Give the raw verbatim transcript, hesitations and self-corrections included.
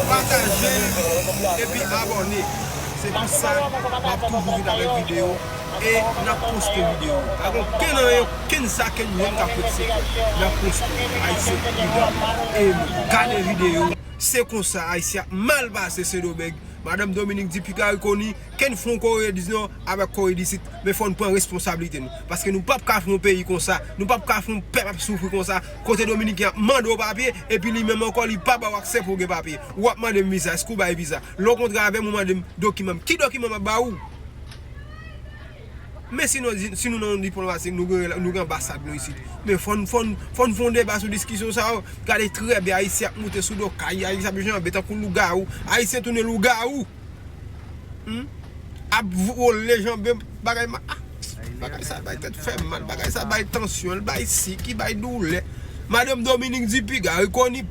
Pataje epi abòne. Se pou sa m ap toujou vin avèk videyo e n ap poste videyo. Pa gen okenn anyen, okenn sa ke nou menm k ap ret sekrè. N ap poste. Ayisyen pridan e gade videyo. Se konsa Ayisyen ap mal pase Sendomeng. Madanm Dominique Dupuy Garry Conille, ken fon Kore di Nò avèk Kore di Sid, men fò n pran responsablite nou. Paske nou p ap ka fè yon peyi konsa, nou p ap ka fè yon pèp ap soufri konsa, kote Dominiken ap mande w papye, epi li menm ankò li pa ba w aksè pou w gen papye. W ap mande m viza, èske w bay viza? Lè w kontre avè m, ou mande m dokiman m. Ki dokiman m ap ba ou? Men si nou, si nou nan yon diplomasi, nou gen, nou gen anbasad nou isit. Men fò n, fò n, fò n fè yon deba sou diskisyon sa yo. Gade trè byen, Ayisyen ap moute sou do kay, Ayisyen ap janbe tankou lougawou. Ayisyen tounen lougawou. Hmm? Ap vole janbe bagay ma-, ah, bagay sa bay tèt fè m mal, bagay sa bay tansyon, l bay sik, li bay doulè. Madanm Dominique Dupuy Garry Conille